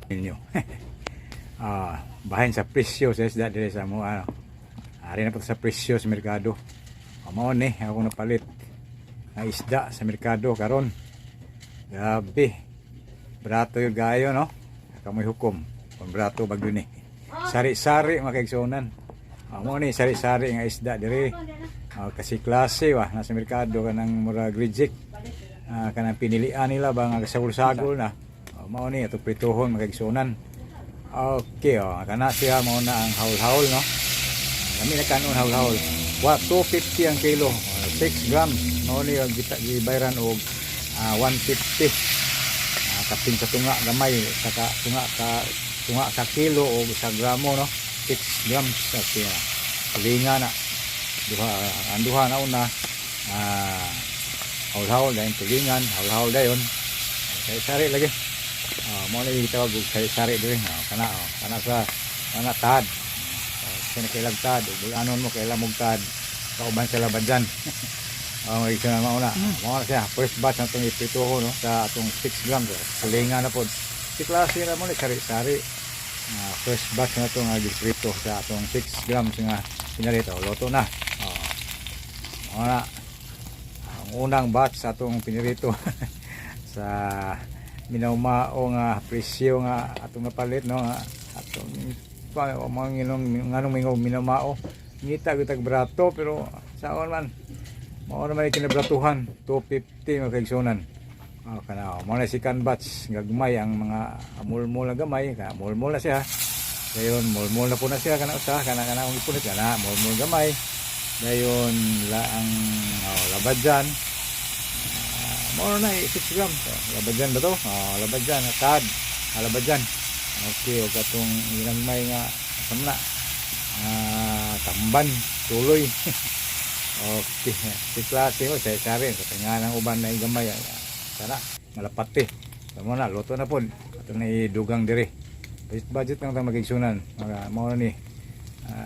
Ninyo. Bahin sa presyo sa isda diri sa mo ano. Ari na po sa presyo sa merkado. Mao ni ako napalit nga isda sa merkado karon. Grabe. Brato yung gayo, no? Kamoy hukom. Kung brato bagyo ni. Sari-sari, mga kaigsuonan. Mao ni sari-sari nga isda diri. Kasi klase ba nasa merkado kanang murag reject. Kanang pinilian nila ba nga sagol-sagol na. Mao ni ato prituhon, mga kaigsuonan. Okay, oh, kana siya, mao na ang haul-haul, no. Kami na kanon haul-haul. Wa 250 ang kilo, 6 grams. Mao ni ang gibayran og 150. Kapin sa tunga gamay, saka tunga ka kilo o sa gramo, no. 6 grams sa siya. Tulinga na. Duha ang duha na una, haul-haul dayon, tulingan, haul-haul dayon. Sari-sari lagi. Mo na gitawag og sari-sari diri. Kana oh, kana sa kana tad. Kini kailag tad, bulanon mo kailang mog tad. Kauban sa labadyan. Oh, may isa na mauna. Mao na siya. First batch na itong iprituho, no, sa atong 6 grams. Tulingan na pod. Si klase na mo ni sari-sari. First batch na itong giprito sa atong 6 grams nga pinarito. Luto na. Oh. Mao na. Ang unang batch sa atong pinirito sa minaumao nga presyo nga atong napalit, no, nga atong pa mga nginong nganong mingaw minamao, ngita gyud tag brato, pero saon man, mao naman yung kinabratuhan, 250, mga kaigsuonan. Oh, kana oh, mao na second batch, gagmay ang mga amulmol na gamay, kana mulmol na siya. Dayon mulmol na po na siya, kana usa kana kana ang ipunit, kana mulmol gamay. Dayon la ang, oh, labadyan. Mao na 6 grams. So, labadyan ba to? Oh, labadyan, tad. Labadyan. Okay, ug atong ginagmay nga samna. Tamban, tuloy. Okay, si klase mo sa sari sa tinga ng uban na gamay. Sana malapati. So, mo na luto na pod. Ato na idugang diri. Budget budget lang ta, magigsunan. Mga mao ni.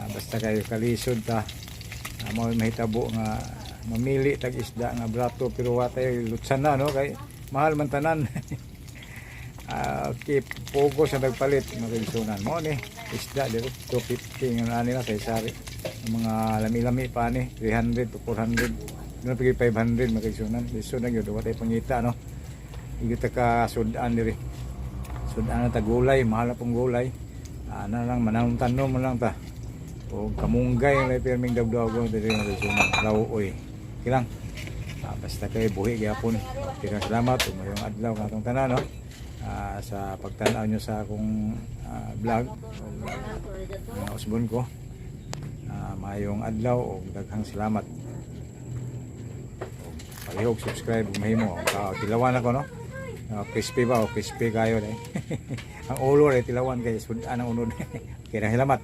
Basta kayo kalisod ta. Mao mahitabo nga mamili tag isda nga brato, pero wa tayo lutsan na, no, kay mahal man tanan. Okay, pogo sa nagpalit, mga kaigsuonan. Mo ni isda dito 250 nga nila sa sari. Ang mga lami-lami pa ni 300 to 400. Doon pigi 500, mga kaigsuonan. Lisod na gyud, wa tayo pangita, no. Igo ta ka sudan diri. Sudan na ta gulay, mahal na pong gulay. Ana lang manang tanom mo lang ta. O kamunggay lang pirming dagdago diri, mga kaigsuonan. Law-oy. Kilang. Basta kay buhi gyapon. Daghang salamat ug mayong adlaw katong tanan, no, sa pagtan-aw nyo sa akong vlog o mga usbon ko. Maayong adlaw ug daghang salamat. Ug palihog subscribe ug mahimo. Tilawan ako, no. Crispy ba o crispy kayo eh. Ang ulo rin tilawan kay sudan ang unod. Okay, salamat.